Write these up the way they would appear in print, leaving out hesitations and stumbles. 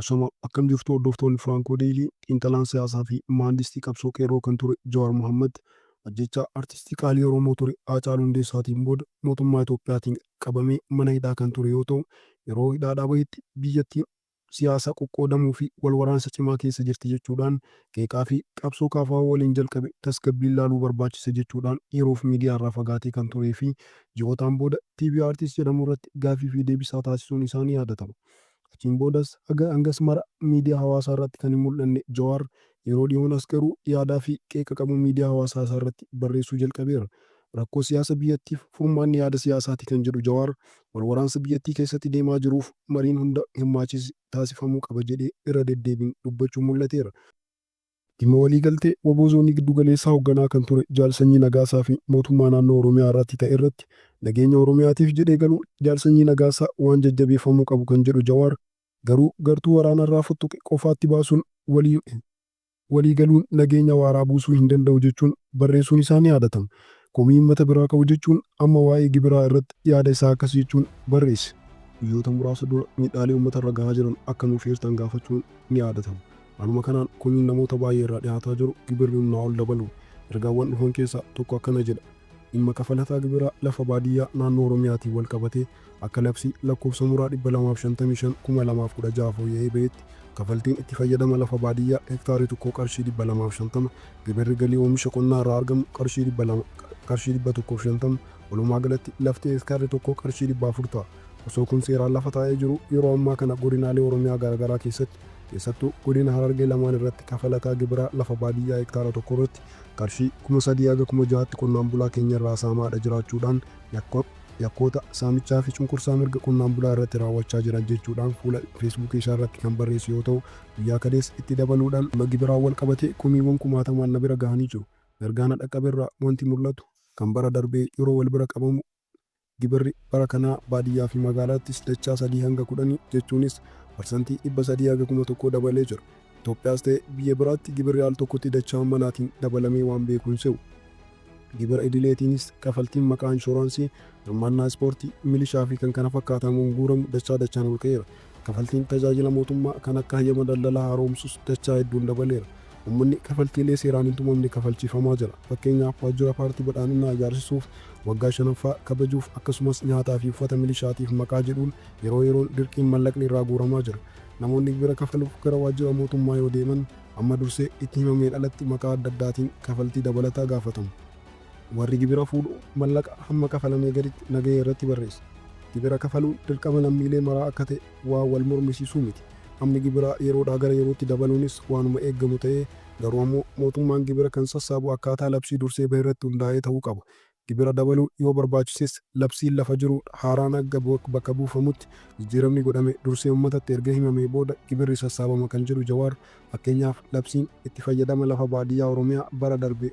Ashama, akkam jirtu hordoftoonni Firankoo Deelii? Xiinxalaan siyaasaa fi maandistii qabsoo qeerroo kan ture Jawaar Mohaammed ajjechaa artistii qaalii Oromoo ture Haacaaluu Hundeessaatiin booda mootummaa Itoophiyaatiin qabamee mana hidhaa kan ture yoo ta'u, yeroo hidhaadhaa bahetti biyyattiin siyaasa qoqqoodamuu fi wal waraansa cimaa keessa jirti jechuudhaan qeeqaa fi qabsoo KFO waliin jalqabe tasgabbiin laaluu barbaachisa jechuudhaan yeroof miidiyaa irraa fagaatee kan turee fi ji'ootaan booda TV Artist jedhamu irratti gaaffii fi deebisaa taasisuun isaa ni yaadatama. Achiin boodas haga hangas mara miidiyaa hawaasaa irratti kan hin mul'anne Jawaar, yeroo dhiyoon as garuu yaadaa fi qeeqa qabu miidiyaa hawaasaa isaa irratti barreessuu jalqabeera. Rakkoo siyaasa biyyattiif furmaanni yaada siyaasaati kan jedhu Jawaar, wal waraansa biyyattii keessatti deemaa jiruuf mariin hunda hirmaachise taasifamuu qaba jedhee irra deddeebiin dubbachuun mul'ateera. Dhimma waliigaltee wbo Zoonii Giddugaleessaa hogganaa kan ture Jaal Sanyii Nagaasaa fi Mootummaa Naannoo Oromiyaa irratti ta'e irratti nageenya Oromiyaatiif jedhee galuun Jaal Sanyii Nagaasaa waan jajjabeeffamuu qabu kan jedhu Jawaar, garuu gartuu waraanarraa fottoqe qofaatti baasuun walii waliigaluun nageenya waaraa buusuu hin danda'u jechuun barreessuun isaa ni yaadatama. Komii ummata biraa ka'u jechuun amma waa'ee gibiraa irratti yaada isaa akkas jechuun barreesse. Guyyoota muraasa dura miidhaalee ummata irra gahaa jiran akka nuuf eertan gaafachuun ni yaadatama. Haaluma kanaan komiin namoota baay'ee irraa dhihaataa jiru gibirri humnaa ol dabaluu. Ergaawwan dhufan keessaa tokko akkana jedha. Dhimma kafalataa gibiraa lafa baadiyyaa naannoo Oromiyaatiin wal qabatee akka labsii lakkoofsa muraa 255 2016 fooyya'ee bahetti kafaltiin itti fayyadama lafa baadiyyaa hektaarri tokko qarshii 250, gibirri galii oomisha qonnaa irraa argamu qarshii 200, qarshii 150, walumaa galatti lafti hektaarri tokko qarshii 400 ta'a. Osoo kun seeraan lafa taa'ee jiruu yeroo ammaa kana godinaalee Oromiyaa garaagaraa keessatti, keessattuu godina Harargee lamaan irratti kafalataa gibiraa lafa baadiyyaa hektaara tokko irratti qarshii 3000 haga 6000tti qonnaan bulaa keenya irraa saamaadha jiraachuudhaan yakkoota saamichaa fi cunqursaa mirga qonnaan bulaa irratti raawwachaa jiran jechuudhaan fuula Feesbuukii isaa irratti kan barreesse yoo ta'u, guyyaa kalees itti dabaluudhaan dhimma gibiraan wal qabatee komiiwwan kumaatamaan na bira gahanii jiru. Ergaa na dhaqqabe irraa wanti mul'atu kan bara darbee yeroo wal bira qabamu Gibirri bara kanaa baadiyyaa fi magaalaattis dachaa sadii hanga kudhanii jechuunis parsantii 300 haga 1000 dabalee jira. Itoophiyaas ta'e biyya biraatti gibirri al tokkotti dachaa hammanaatiin dabalamee waan beeku hin se'u. Gibira idileetiinis kafaltiin maqaa inshuraansii, hirmaannaa ispoortii, milishaa fi kkf guuramu dachaa dachaan ol ka'eera. Kafaltiin tajaajila mootummaa kan akka hayyama daldalaa haaromsuus dachaa hedduun dabaleera. Ummanni kafaltiilee seeraan hin tumamne kafalchiifamaa jira. Fakkeenyaaf waajjira paartii badhaadhinaa ijaarsisuuf, waggaa shanaffaa kabajuuf akkasumas nyaataa fi uffata milishaatiif maqaa jedhuun yeroo yeroon dirqiin mallaqni irraa guuramaa jira. Namoonni gibira kafaluuf gara waajjira mootummaa yoo deeman hamma dursee itti himameen alatti maqaa adda addaatiin kafaltii dabalataa gaafatamu. Warri gibira fuudhu mallaqa hamma kafalamee gaditti nagahee irratti barreessa. Gibira kafaluun dirqama lammiilee maraa akka ta'e waan wal mormisiisuu miti. Hammi gibiraa yeroodhaa gara yerootti dabaluunis waanuma eegamu ta'ee, garuu ammoo mootummaan gibira kan sassaabu akkaataa labsii dursee baherratti hundaa'ee ta'uu qaba. Gibira dabaluun yoo barbaachises labsiin lafa jiru haaraan hanga bakka buufamutti jijjiiramni godhame dursee ummatatti erga himamee booda gibirri sassaabama kan jedhu Jawaar, fakkeenyaaf labsiin itti fayyadama lafa baadiyyaa Oromiyaa bara darbe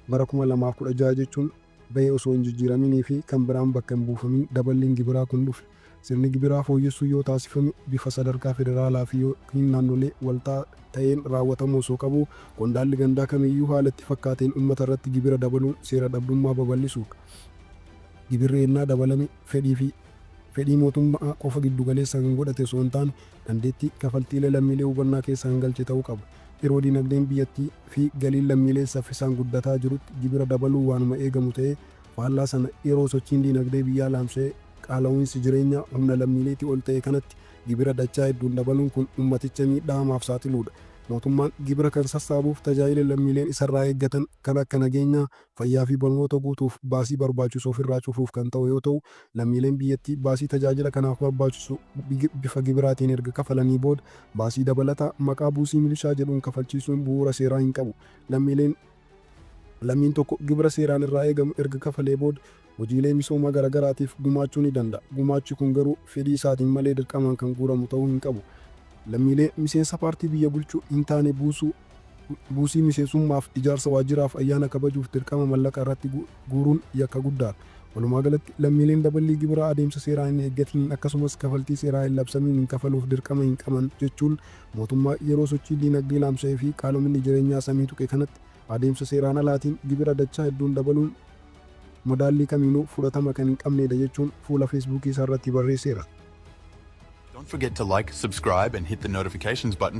bara 2016 jechuun bahe osoo hin jijjiiraminii fi kan biraan bakka hin buufamin daballiin gibiraa kun dhufe. Sirni gibiraa fooyyessuu yoo taasifame bifa sadarkaa federaalaa fi ykn naannolee walta'aa ta'een raawwatamuu osoo qabuu, qondaalli gandaa kamiyyuu haala itti fakkaateen ummata irratti gibira dabaluun seera dhabdummaa babal'isuudha. Gibirri ennaa dabalame fedhii fi fedhii mootummaa qofa giddu galeessa kan godhate osoo hin taane dandeettii kafaltiilee lammiilee hubannaa keessa kan galche ta'uu qaba. Yeroo dinagdeen biyyattii fi galiin lammiilee saffisaan guddataa jirutti gibira dabaluun waanuma eegamu ta'ee, faallaa sana yeroo sochiin dinagdee biyyaa laamsha'ee qaala'uinsi jireenyaa humna lammiileetii ol ta'e kanatti gibira dachaa hedduun dabaluun kun ummaticha miidhaa hamaaf saaxiluudha. Mootummaan gibira kan sassaabuuf tajaajila lammiileen isarraa eeggatan kan akka nageenyaa, fayyaa fi barnoota guutuuf baasii barbaachisu ofirraa cufuuf kan ta'u yoo ta'u, lammiileen biyyattii baasii tajaajila kanaaf barbaachisu bifa gibiraatiin erga kafalanii booda baasii dabalataa maqaa buusii milishaa jedhuun kafalchiisuun bu'uura seeraa hin qabu. Lammiileen. Lammiin tokko gibira seeraan irraa eegamu erga kafalee booda hojiilee misoomaa garagaraatiif gumaachuu ni danda'a. Gumaachi kun garuu fedhii isaatiin malee dirqamaan kan guuramu ta'uu hin qabu. Lammiilee miseensa paartii biyya bulchu hin taane buusuu, buusii miseensummaaf, ijaarsa waajjiraaf, ayyaana kabajuuf dirqama mallaqa irratti guuruun yakka guddaadha. Walumaagalatti, lammiileen daballii gibiraa adeemsa seeraa hin eeggatiniin akkasumas kafaltii seeraa hin labsamiiniin kafaluuf dirqama hin qaban jechuun mootummaa yeroo sochiin diinagdee laamsha'ee fi qaalominni jireenyaa samii tuqe kanatti adeemsa seeraan alaatiin gibira dachaa hedduun dabaluun madaallii kamiinuu fudhatama kan hin qabneedha jechuun fuula Feesbuukii isaarratti barreesseera. Don't forget to like, subscribe, and hit the notifications button.